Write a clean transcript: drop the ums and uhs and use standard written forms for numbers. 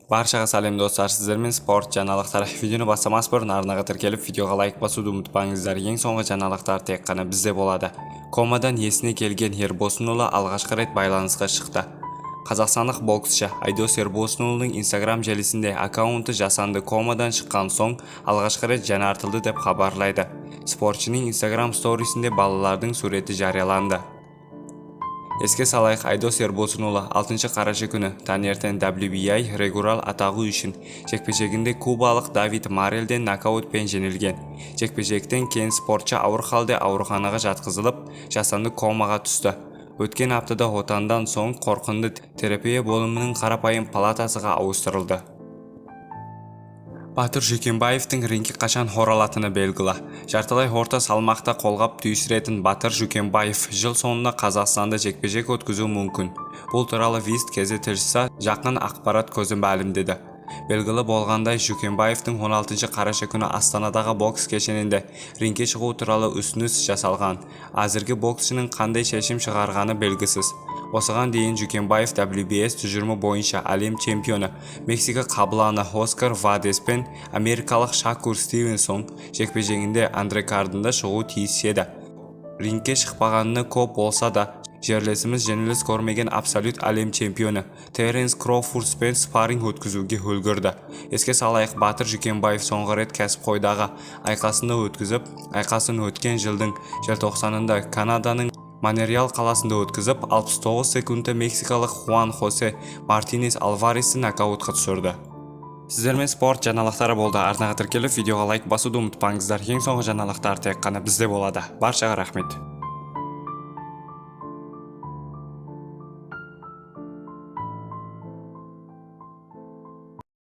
Баршаға сәлем, достар! Сіздермен спорт жаңалықтары. Видеоны бастамас бұрын арнаға тіркеліп, видеоға лайк басуды ұмытпаңыздар. Ең соңғы жаңалықтар тек қана бізде болады. Комадан есіне келген Ербосынұлы алғашқы рет байланысқа шықты. Қазақстандық боксшы Айдос Ербосынұлының Инстаграм желісінде аккаунты жасанды комадан шыққан соң алғашқы рет жаңартылды деп хабарлайды. Спортшының Инстаграм сторисінде балалардың суреті жарияланды. Еске салайық, Айдос Ербосынұлы 6 қараша күні таңертең WBA регурал атағы үшін жекпе-жегінде кубалық Давид Морелден нокаутпен жеңілген. Жекпе-жектен кейін спортшы ауыр халде ауруханаға жатқызылып, жасанды комаға түсті. Өткен аптада отадан соң қарқынды терапия бөлімінің қарапайым палатасыға ауыстырылды. Батыр Жүкембаевтың рингке қашан оралатыны белгілі. Жартылай орта салмақта қолғап түйістіретін Батыр Жүкембаев жыл соңында Қазақстанда жекпе-жек өткізуі мүмкін. Бұл туралы Весть kz тілшісі жақын ақпарат көзі мәлімдеді. Белгілі болғандай, Жүкембаевтың 16 қараша күні Астанадағы бокс кешенінде рингке шығу туралы ұсыныс жасалған. Әзірге боксшының қандай шешім шығарғаны белгісіз. Осыған дейін Жүкембаев WBS тұжырымы бойынша әлем чемпионы Мексика қабыланы Оскар Вальдес пен америкалық Шакур Стивенсон жекпе-жегінде андеркардында шығуы тиіс еді. Рингке шықпағанына көп болса да, жерлесіміз жеңіліс көрмеген абсолют әлем чемпионы Теренс Кроуфордпен спарринг өткізуге үлгерді. Еске салайық, Батыр Жүкембаев соңғы рет кәсіпқойдағы айқасын өткен жылдың желтоқсанында Канаданың Монреаль қаласында өткізіп, 69 секундта мексикалық Хуан Хосе Мартинес Альваресті нокаутқа түсірді. Сіздермен спорт жаңалықтары болды. Арнаға тіркеліп, видеоға лайк басуды ұмытпаңыздар. Ең соңғы жаңалықтар тек қана бізде болады. Баршаға рахмет.